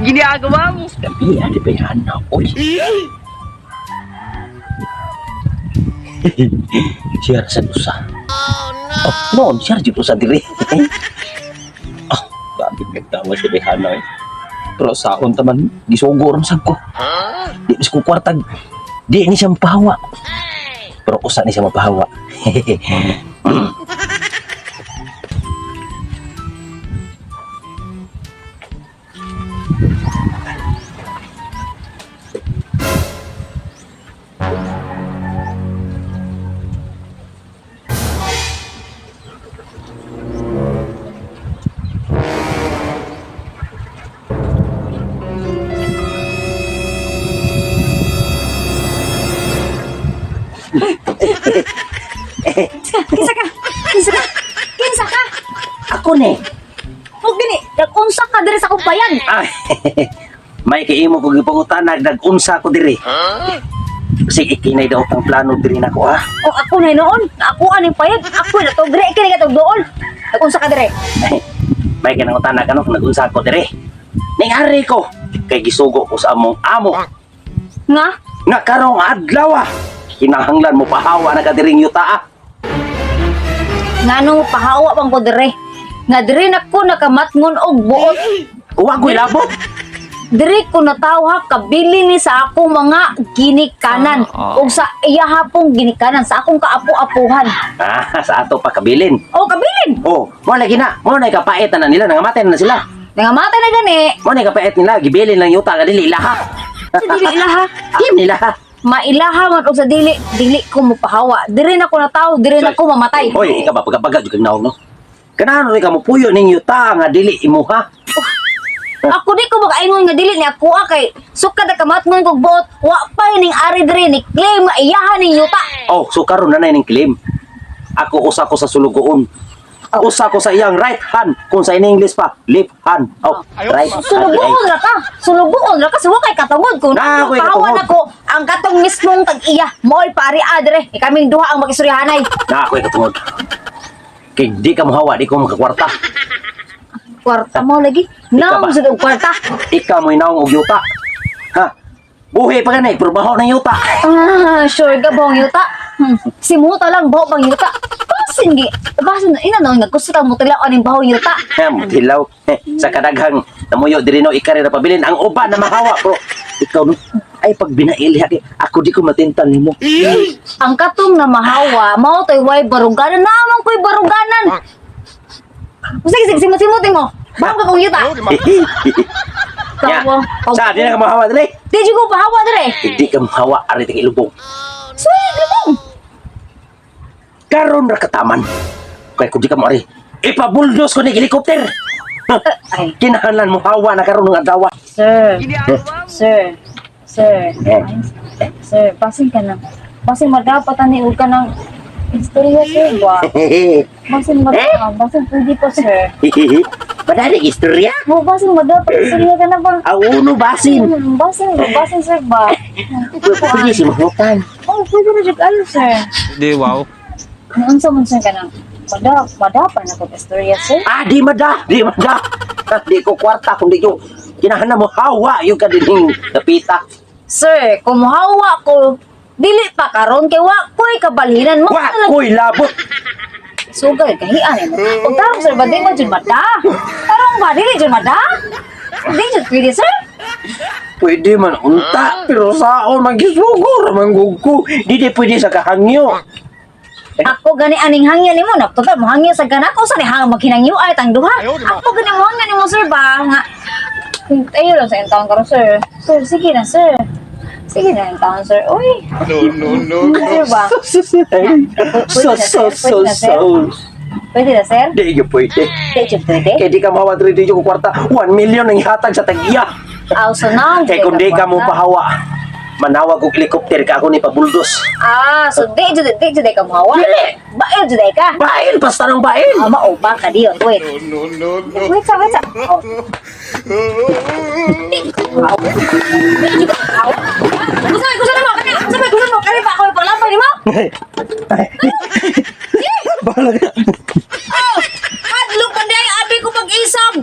Ginagawa mo. Gabi, adi ba yan? Uy. Siya sa usa. Oh, noon, siya jud usa diri. Ah, grabe nagtawa si Rihanna eh. Pero saon ta man, gisugo ra man ko. Di mas ko kwartag. Di ni siya mapahawa. Pero usa ni siya mapahawa. Kinsa ka? Kinsa ka? Kinsa ka? Ako ni. Huwag gani, nag-unsa ka diri sa akong bayan. Ay, may kaimo ko gipangutanag nag-unsa ko diri. Kasi ikinay daw ang plano diri nako ah. O ako na noon, ako aning payag, ako na to, diri kini ka doon. Nag-unsa ka diri. Ay, may kanang utana kano kung nag-unsa ko diri. Ning ari ko kay gisugo ko sa among amo Nga? nga karong adlaw ah. Kinahanglan mo pahawa na ka diring yuta ah. Nganong pahawa pang ko diri? Nga diri na ko nakamatngon og buot. Uwa ko'y labot. Diri ko natawha kabili ni sa akong mga ginikanan ug sa iyaha pong ginikanan sa akong kaapo-apuhan. Ah, sa ato pa kabilin. O kabilin. Oh, mo lagi na. Mo na kapait na nila nangamatay na sila. Nangamatay na gani. Mo na kapait nila gibilin lang yuta nga dili ilaha. Sa dili ilaha. Di nila. Mailaha man og sa dili, dili ko mopahawa. Diri na ko nataw, diri na ko mamatay. Oy, ikaw ba pagabaga jud kag naong no? Kanahan rin ka mo puyo ning yuta nga dili imuha. Ako di ko makaingon nga dili ni ako ah, kay sukad na kamatngon kog buot, wa pa ning ari diri ni claim nga iyahan ning yuta. Oh, so karon na ning claim. Ako usa ko sa sulugoon. Usa ko sa iyang right hand kung sa in English pa, left hand. Oh, right hand. Sulugoon ra ka. Sulugoon ra ka sa wa kay katungod ko. Na, ako'y Pahawa katungod. nako ang katong mismong tag-iya. Mo'y pari adre. E kaming duha ang makistoryahanay. Na ako'y katungod. Kay di ka mohawa, di ko makakwarta. Kwarta mo lagi. Ikaw ba? Naong sa og kwarta. Ikaw mo'y naong og yuta. Ha? Buhi pa gani, pero baho ng yuta. Ah, sure ka bang yuta? Simuta lang baho bang yuta. Basin gi. Basin ina no nga gusto ka mo tilaw aning baho yuta. Ha, mutilaw. Eh, sa kadaghang namuyo diri no ikari ra pabilin ang uban na mahawa pero ikaw no ay pag binaili haki ako di ko matintal nimo. Ang katong na mahawa, mao to'y way baruganan. Naman ko'y baruganan. Sige, sige, simot, simot mo. Baho ka kong yuta. Ya. Tawa. Sa di na ka mahawa diri. Di jud ko pahawa dire. Hindi ka mahawa ari tag ilubong. Suy, lubong. Karon ra kataman. Kay kung di ka mo ari, ipabuldos ko ni helicopter. Ha, Ay, kinahanglan mo hawa na karon ng adlaw. sir. Ginagawa mo. Sir. Sir. Eh. Sir, basin ka na. Basin madapat ani og ka ng istorya sir ba? Basin madapat, basin pwede pa sir. Madali istorya. Mo basin madapat istorya ka na ba? Ang uno basin. Basin, basin sir ba? Pwede si mahutan. Oh, pwede na jud ayo sir. Di, wow. Unsa man sir ka nang madapat na kog istorya sir? Ah, di mada, di mada. Di ko kwarta kung di ko kinahanglan mo hawa yung kadining kapita. Sir, kung muhawa ko, dili pa karon kay wa ko'y kabalhinan mo. Wa ko'y labot. Sugay kahian mo. Og tarong sir ba di mo jud mada? Tarong ba dili jud mada? Di jud pwede sir. Pwede man unta, pero saon magisugo ra man gud ko. Di di pwede sa kahangyo. Ako gani aning hangyo nimo na total mo hangyo sa ganak ko sa ni hang maghinangyo ay tang duha. Ako gani mo hangyo nimo sir ba nga ayo lang sa intawon karon sir. Sir sige na sir. Sige na intawon sir. Uy, No, no, no, sir ba? So, so, so, so. Pwede na sir? Di gyud pwede. Di jud pwede. Kay di ka mahawa diri di ko kwarta. 1 million ang ihatag sa tag-iya. Aw so now. Kay kung di ka mo pahawa, manawag og helicopter ka ako ni pabuldos. Ah, so di jud ka mohawa. Dili. Bail jud ka. Bail basta ng bail. Ah, mao ba ka diyon? Wait. no, no, no. Wait sa, wait sa. Oh. Gusto gusto mo kani. Gusto gusto mo kani pa ako ipalampay nimo. Bahala ka. Oh, hadlok pa day abi ko pag-isog.